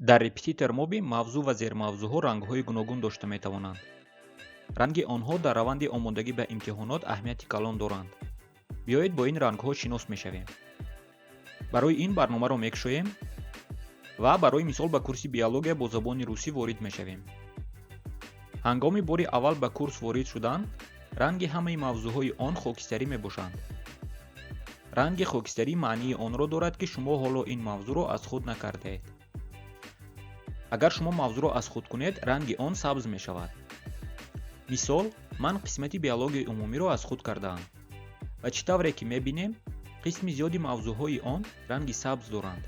Дар Репетитор Моби мавзӯъ ва зермавзӯъҳо рангҳои гуногун дошта метавонанд. Ранги онҳо дар раванди омодагӣ ба имтиҳонот аҳамияти калон доранд. Биёед, бо ин рангҳо шинос мешавем. Барои ин барномаро мекушоем ва барои мисол ба курси биология бо забони русӣ ворид мешавем. Ҳангоми бори аввал ба курс ворид шудан ранги ҳамаи мавзӯъҳои он хокистарӣ мебошанд. Ранги хокистарӣ маънии онро дорад, ки шумо ҳоло ин мавзӯъро аз худ накардаед. Агар шумо мавзӯъро аз худ кунед, ранги он сабз мешавад. Мисол, ман қисмати биологияи умумиро аз худ кардаам ва чӣ тавре ки мебинем, қисми зиёди мавзӯъҳои он ранги сабз доранд.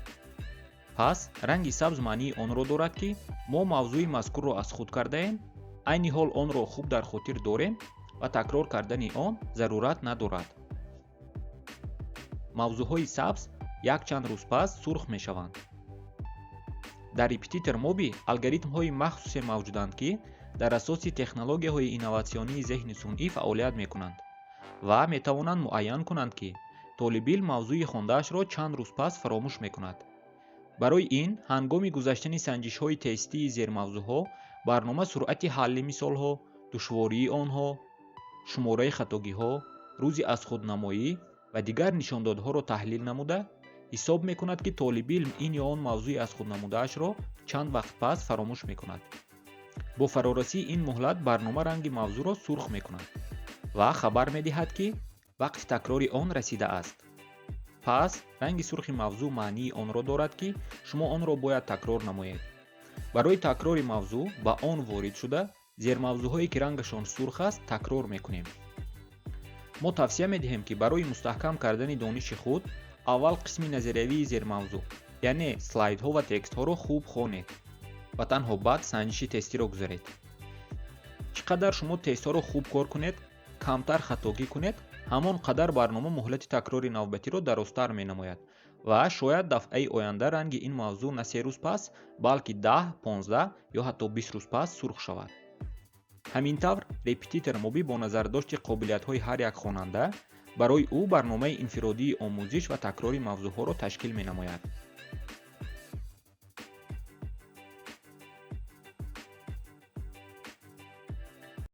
Пас ранги сабз маънии онро дорад, ки мо мавзӯи мазкурро аз худ кардаем, айни ҳол онро хуб дар хотир дорем ва такрор кардани он зарурат надорад. Мавзӯъҳои сабз якчанд рӯз пас сурх мешаванд. Дар Репетитор Моби алгоритмҳои махсусе мавҷуданд, ки дар асоси технологияҳои инноватсионии зеҳни сунъӣ фаъолият мекунанд ва метавонанд муайян кунанд, ки толибилм мавзӯи хондаашро чанд рӯз пас фаромӯш мекунад. Барои ин ҳангоми гузаштани санҷишҳои тестии зермавзӯъҳо барнома суръати ҳалли мисолҳо, душвории онҳо, шумораи хатогиҳо, рӯзи азхуднамоӣ ва дигар нишондодҳоро таҳлил намуда, ҳисоб мекунад, ки толибилм ин ё он мавзӯи азхуднамудаашро чанд вақт пас фаромӯш мекунад. Бо фарорасии ин муҳлат барнома ранги мавзӯъро сурх мекунад ва хабар медиҳад, ки вақти такрори он расидааст. Пас ранги сурхи мавзӯъ маънии онро дорад, ки шумо онро бояд такрор намоед. Барои такрори мавзӯъ ба он ворид шуда, зермавзӯъҳое, ки рангашон сурх аст, такрор мекунем. Мо тавсия медиҳем, ки барои мустаҳкам кардани дониши худ аввал қисми назариявии зермавзӯъ, яъне слайдҳо ва текстҳоро хуб хонед ва танҳо баъд санҷиши тестиро гузаред. Чӣ қадар шумо тестҳоро хуб кор кунед, камтар хатогӣ кунед, ҳамон қадар барнома муҳлати такрори навбатиро дарозтар менамояд ва шояд дафъаи оянда ранги ин мавзӯъ на 3 рӯз пас, балки 10, 15 ё ҳатто 20 рӯз пас сурх шавад. Ҳамин тавр, Репетитор Моби бо назардошти қобилиятҳои ҳар як хонанда барои ӯ барномаи инфиродии омӯзиш ва такрори мавзӯъҳоро ташкил менамояд.